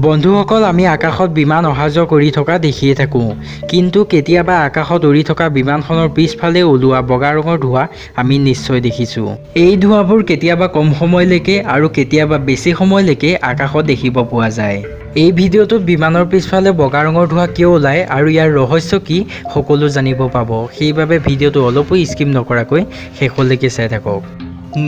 বন্ধুসকল, আমি আকাশত বিমান অহা যোৱা কৰি থকা দেখিয়ে থাকোঁ। কিন্তু কেতিয়াবা আকাশত উৰি থকা বিমানখনৰ পিছফালে ওলোৱা বগা ৰঙৰ ধোঁৱা আমি নিশ্চয় দেখিছোঁ। এই ধোঁৱাবোৰ কেতিয়াবা কম সময়লৈকে আৰু কেতিয়াবা বেছি সময়লৈকে আকাশত দেখিব পোৱা যায়। এই ভিডিঅ'টোত বিমানৰ পিছফালে বগা ৰঙৰ ধোঁৱা কিয় ওলায় আৰু ইয়াৰ ৰহস্য কি, সকলো জানিব পাব। সেইবাবে ভিডিঅ'টো অলপো স্কিপ নকৰাকৈ শেষলৈকে চাই থাকক।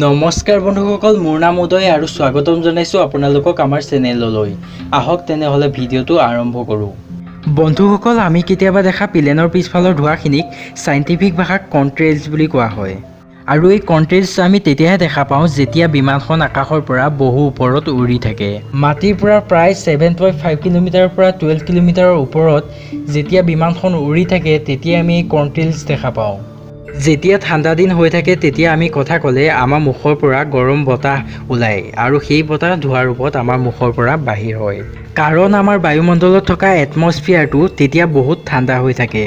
নমস্কাৰ বন্ধুসকল, মোৰ নাম উদয় আৰু স্বাগতম জনাইছোঁ আপোনালোকক আমাৰ চেনেললৈ। আহক তেনেহ'লে ভিডিঅ'টো আৰম্ভ কৰোঁ। বন্ধুসকল, আমি কেতিয়াবা দেখা প্লেনৰ পিছফালৰ ধোঁৱাখিনিক চাইণ্টিফিক ভাষাত কণ্ট্ৰেইলছ বুলি কোৱা হয়। আৰু এই কণ্ট্ৰেইলছ আমি তেতিয়াহে দেখা পাওঁ, যেতিয়া বিমানখন আকাশৰ পৰা বহু ওপৰত উৰি থাকে। মাটিৰ পৰা প্ৰায় 7.5 কিলোমিটাৰৰ পৰা 12 কিলোমিটাৰৰ ওপৰত যেতিয়া বিমানখন উৰি থাকে, তেতিয়া আমি এই কণ্ট্ৰেইলছ দেখা পাওঁ। যেতিয়া ঠাণ্ডা দিন হৈ থাকে, তেতিয়া আমি কথা ক'লে আমাৰ মুখৰ পৰা গৰম বতাহ ওলায় আৰু সেই বতাহ ধোঁৱাৰ ৰূপত আমাৰ মুখৰ পৰা বাহিৰ হয়, কাৰণ আমাৰ বায়ুমণ্ডলত থকা এটমছফিয়াৰটো তেতিয়া বহুত ঠাণ্ডা হৈ থাকে।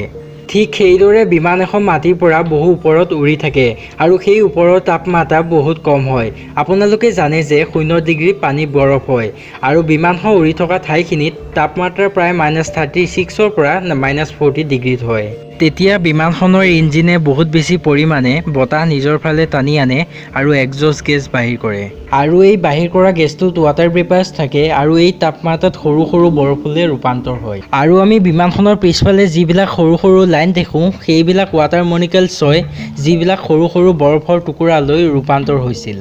ঠিক সেইদৰে বিমান এখন মাটিৰ পৰা বহু ওপৰত উৰি থাকে আৰু সেই ওপৰৰ তাপমাত্ৰা বহুত কম হয়। আপোনালোকে জানে যে 0 ডিগ্ৰী পানী বৰফ হয় আৰু বিমানখন উৰি থকা ঠাইখিনিত তাপমাত্ৰা প্ৰায় -36ৰ পৰা -40 ডিগ্ৰীত হয়। তেতিয়া বিমানখনৰ ইঞ্জিনে বহুত বেছি পৰিমাণে বতাহ নিজৰ ফালে টানি আনে আৰু এক্সজষ্ট গেছ বাহিৰ কৰে আৰু এই বাহিৰ কৰা গেছটোত ৱাটাৰ ভেপাৰ্ছ থাকে আৰু এই তাপমাত্ৰাত সৰু সৰু বৰফলৈ ৰূপান্তৰ হয়। আৰু আমি বিমানখনৰ পিছফালে যিবিলাক সৰু সৰু লাইন দেখোঁ, সেইবিলাক ৱাটাৰ মলিকিউলছ হয়, যিবিলাক সৰু সৰু বৰফৰ টুকুৰালৈ ৰূপান্তৰ হৈছিল।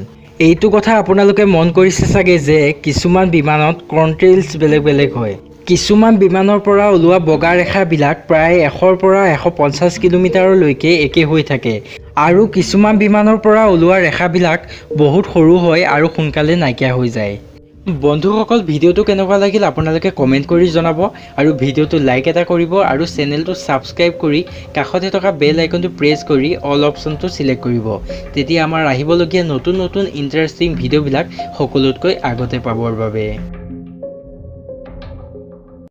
এইটো কথা আপোনালোকে মন কৰিছে চাগে যে কিছুমান বিমানত কণ্ট্ৰেইলছ বেলেগ বেলেগ হয়। কিছুমান বিমানৰ পৰা ওলোৱা বগা ৰেখাবিলাক প্ৰায় 100ৰ পৰা 150 কিলোমিটাৰলৈকে একে হৈ থাকে আৰু কিছুমান বিমানৰ পৰা ওলোৱা ৰেখাবিলাক বহুত সৰু হয় আৰু সোনকালে নাইকিয়া হৈ যায়। বন্ধুসকল, ভিডিঅ'টো কেনেকুৱা লাগিল আপোনালোকে কমেণ্ট কৰি জনাব আৰু ভিডিঅ'টো লাইক এটা কৰিব আৰু চেনেলটো ছাবস্ক্ৰাইব কৰি কাষতে থকা বেল আইকনটো প্ৰেছ কৰি অল অপশ্যনটো ছিলেক্ট কৰিব, তেতিয়া আমাৰ আহিবলগীয়া নতুন নতুন ইণ্টাৰেষ্টিং ভিডিঅ'বিলাক সকলোতকৈ আগতে পাবৰ বাবে।